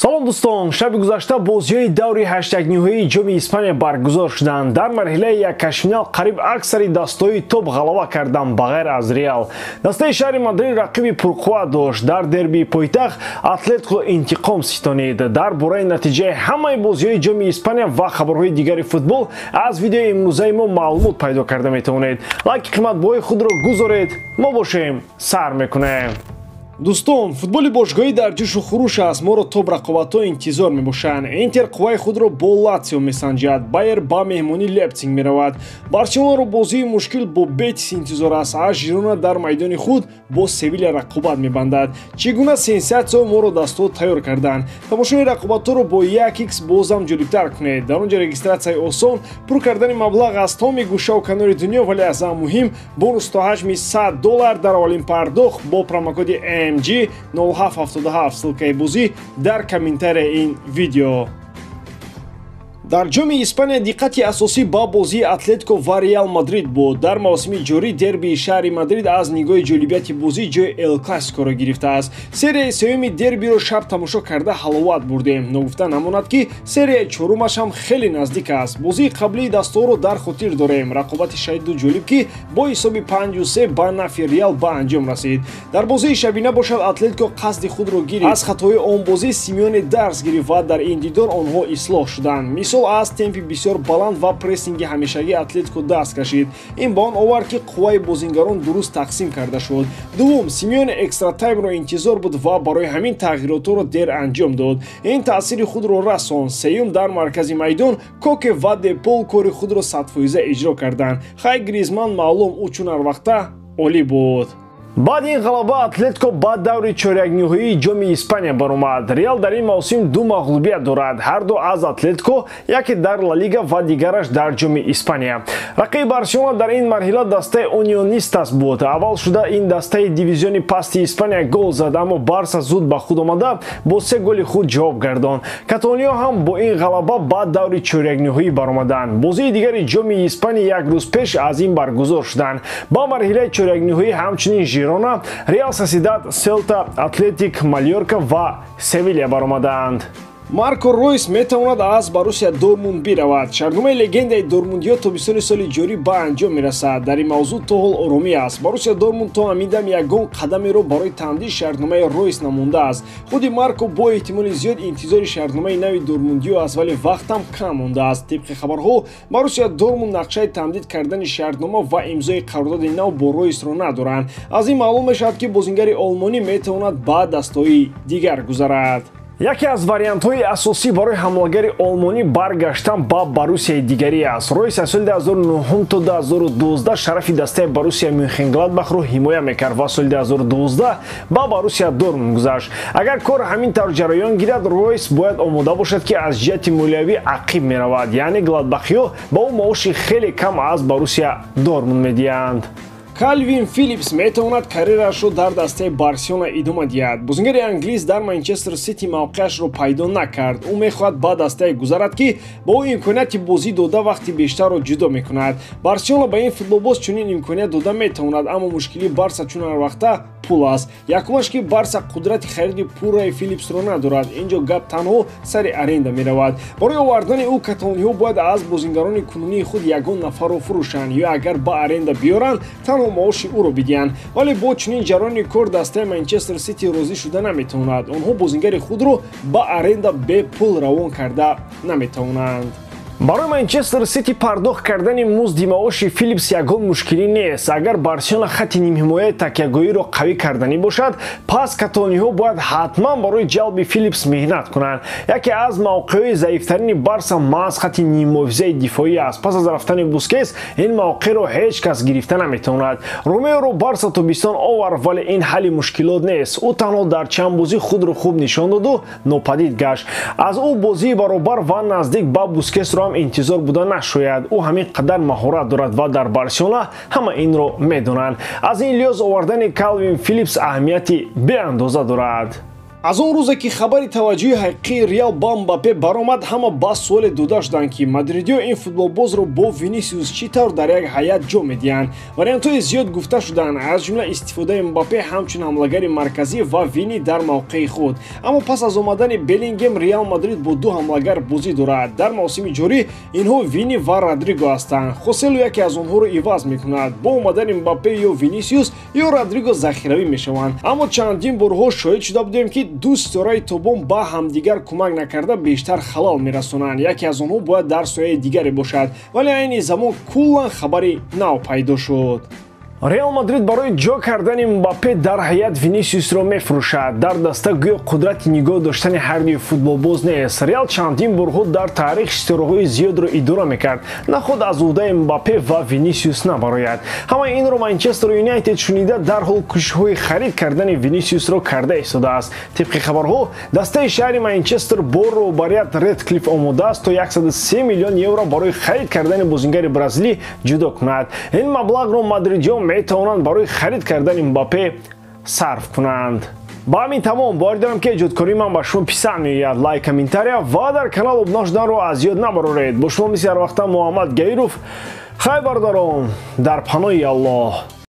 Салом дӯстон, шаби гузашта бозиҳои даври 8-ниҳоии ҷоми Испания баргузор шуданд. Дар марҳилаи яккашфинал қариб аксари дастаҳои топ ғалаба карданд, ба ғайр аз Реал. Дастаи шаҳри Мадрид рақиби пурқувват дошт. Дар дербии пойтахт Атлетико интиқом ситонид. Дар бораи натиҷаи ҳамаи бозиҳои ҷоми Испания ва хабарҳои дигари футбол аз видеои имрӯзаи мо маълумот пайдо карда метавонед. Лайки қиматбоҳои худро гузоред, мо бошем сар мекунем. Дӯстон, футболи бошгоҳӣ дар ҷӯшу хуруш аст. Моро топ рақобатҳо интизор мебошанд. Интер қувваи худро бо Латсио месанҷад, Байер ба меҳмонӣ Лейпсиг меравад, Барселонаро бозии мушкил бо Бетис интизор аст, а Жирона дар майдони худ бо Севиля рақобат мебандад. Чӣ гуна сенсатсияҳо моро дастҳо тайёр карданд? Тамошои рақобатҳоро бо 1x бозам ҷолибтар кунед. Дар он ҷо регистратсияи осон, пур кардани маблағ аз тамоми гӯшаву канори дунё, вале аз ҳама муҳим бонус то ҳаҷми $100 дар аввалин пардохт бо промокоди MG 0777. Ссылкаи бозӣ дар комментарияи ин видео. Дар ҷоми Испания диққати асосӣ ба бозии Атлетико ва Реал Мадрид буд. Дар мавсими ҷорӣ дербии шаҳри Мадрид аз нигоҳи ҷолибияти бозӣ ҷои Эл Классикоро гирифтааст. Серияи сеюми дербиро шаб тамошо карда ҳаловат бурдем. Ногуфта намонад, ки серияи чорумаш ҳам хеле наздик аст. Бозии қаблии дастаҳоро дар хотир дорем. Рақобати шадиду ҷолиб, ки бо ҳисоби 5-3 ба нафъи Реал ба анҷом расид. Дар бозии шабина бошад, Атлетико қасди худро гирифт. Аз хатои он бозӣ Симеоне дарс гирифт ва дар ин дидор онҳо ислоҳ шуданд. Мисол, аз темпи бисёр баланд ва прессинги ҳамешагии Атлетико даст кашид. Ин ба он овард, ки қувваи бозингарон дуруст тақсим карда шуд. Дуввум, Симеоне экстра таймро интизор буд ва барои ҳамин тағйиротҳоро дер анҷом дод. Ин таъсири худро расонд. Сеюм, дар маркази майдон Коке ва Депол кори худро 100% иҷро карданд. Хай, Гризман маълум, ӯ чун ҳарвақта олӣ буд. Баъди ин ғалаба Атлетико ба даври чорякниҳоии ҷоми Испания баромад. Реал дар ин мавсим ду мағлубият дорад, ҳарду аз Атлетико, яке дар Ла Лига ва дигараш дар ҷоми Испания. Рақиби Барселона дар ин марҳила дастаи Унионистас буд. Аввал шуда ин дастаи дивизиони пасти Испания гол зад, аммо Барса зуд ба худ омада бо се голи худ ҷавоб гардонд. Каталониё ҳам бо ин ғалаба ба даври чорякниҳоӣ баромаданд. Бозии дигари ҷоми Испания як рӯз пеш аз ин баргузор шуданд. Ба марҳилаи чорякниҳоӣ ҳамчунин Жирона, Реал Сосьедад, Селта, Атлетик, Мальорка ва Севиля баромадаанд. Марко Ройс метавонад аз Боруссия Дортмунд биравад. Шартномаи легендаи дортмундиё тобистони соли ҷорӣ ба анҷом мерасад. Дар ин мавзӯъ то ҳол оромӣ аст. Боруссия Дортмунд то ҳамин дам ягон қадамеро барои тамдиди шартномаи Ройс намондааст. Худи Марко бо эҳтимоли зиёд интизори шартномаи нави дортмундиё аст, вале вақтам кам мондааст. Тибқи хабарҳо, Боруссия Дортмунд нақшаи тамдид кардани шартнома ва имзои қарордоди нав бо Ройсро надоранд. Аз ин маълум мешавад, ки бозингари олмонӣ метавонад ба дастҳои дигар гузарад. Яке аз вариантҳои асосӣ барои ҳамлагари олмонӣ баргаштан ба Боруссияи дигарӣ аст. Ройс аз соли 2009 то 2012 шарафи дастаи Боруссия Мюнхенгладбахро ҳимоя мекард ва соли 2012 ба Боруссия Дортмунд гузашт. Агар кор ҳамин тавр ҷараён гирад, Ройс бояд омода бошад, ки аз ҷиҳати молиявӣ ақиб меравад, яъне гладбахиҳо ба ӯ маоши хеле кам аз Боруссия Дортмунд медиҳанд. Калвин Филлипс метавонад карьераашро дар дастаи Барселона идома диҳад. Бозингари англис дар Манчестер Сити мавқеашро пайдо накард. Ӯ мехоҳад ба дастае гузарад, ки ба ӯ имконияти бозӣ дода вақти бештарро ҷудо мекунад. Барселона ба ин футболбоз чунин имконият дода метавонад, аммо мушкилии Барса чун ҳарвақта пул аст. Якумаш, ки Барса қудрати хариди пурраи Филлипсро надорад. Ин ҷо гап танҳо сари аренда меравад. Барои овардани ӯ каталониҳо бояд аз бозингарони кунунии худ ягон нафарро фурӯшанд ё агар ба аренда биёранд, танҳо маоши ӯро бидиҳанд. Вале бо чунин ҷараёни кор дастаи Манчестер Сити розӣ шуда наметавонад. Онҳо бозингари худро ба аренда бепул равон карда наметавонанд. Барои Манчестер Сити пардохт кардани музди маоши Филлипс ягон мушкилӣ нест. Агар Барселона хатти нимҳимояи такягоҳиро қавӣ карданӣ бошад, пас каталониҳо бояд ҳатман барои ҷалби Филлипс меҳнат кунанд. Яке аз мавқеъҳои заифтарини Барса маҳз хатти ниммуҳофизаи дифоӣ аст. Пас аз рафтани Бускес ин мавқеъро ҳеҷ кас гирифта наметавонад. Ромеоро Барса тобистон овард, вале ин ҳалли мушкилот нест. Ӯ танҳо дар чанд бозӣ худро хуб нишон доду нопадид гашт. Аз ӯ бозии баробар ва наздик ба Бускесро ҳам интизор буда нашояд. Ӯ ҳамин қадар маҳорат дорад ва дар Барселона ҳама инро медонанд. Аз ин лиҳоз овардани Калвин Филлипс аҳамияти беандоза дорад. Аз он рӯзе, ки хабари таваҷҷӯҳи ҳақиқии Реал ба Мбаппе баромад, ҳама ба суоле дода шуданд, ки мадридиё ин футболбозро бо Винисиус чӣ тавр дар як ҳайат ҷо медиҳанд. Вариантҳои зиёд гуфта шуданд, аз ҷумла истифодаи Мбаппе ҳамчун ҳамлагари марказӣ ва Вини дар мавқеи худ. Аммо пас аз омадани Беллингем Реал Мадрид бо ду ҳамлагар бозӣ дорад. Дар мавсими ҷорӣ инҳо Вини ва Родриго ҳастанд. Хоселу яке аз онҳоро иваз мекунад. Бо омадани Мбаппе ё Винисиус, ё Родриго захиравӣ мешаванд. Аммо чандин борҳо шоҳид шуда будем, ки ду ситораи тобон ба ҳамдигар кӯмак накарда, бештар халал мерасонанд. Яке аз онҳо бояд дар сояи дигаре бошад. Вале айни замон куллан хабари нав пайдо шуд. Реал Мадрид барои ҷо кардани Мбаппе дар ҳайат Винисиусро мефурӯшад. Дар даста гӯё қудрати нигоҳ доштани ҳарди футболбоз нест. Реал чандин борҳо дар таърих ситораҳои зиёдро идора мекард, на худ аз уҳдаи Мбаппе ва Винисиус набарояд. Ҳамаи инро Манчестер Юнайтед шунида, дарҳол кӯшишҳои харид кардани Винисиусро карда истодааст. Тибқи хабарҳо, дастаи шаҳри Манчестер бо роҳбарият Редклифф омода аст, то 103 миллион евро барои харид кардани бозингари бразилӣ ҷудо кунад. Ин маблағро мадридиён метавонанд барои харид кардани Мбаппе сарф кунанд. Ба ҳамин тамом. Боварӣ дорам, ки эҷодкории ман ба шумо писанд меояд. Лайк, комментария ва дар канал обуна шуданро аз ёд набароред. Бо шумо мисли ҳарвақта Муҳаммад Гаиров. Хайр, бародарон, дар паноҳи Аллоҳ.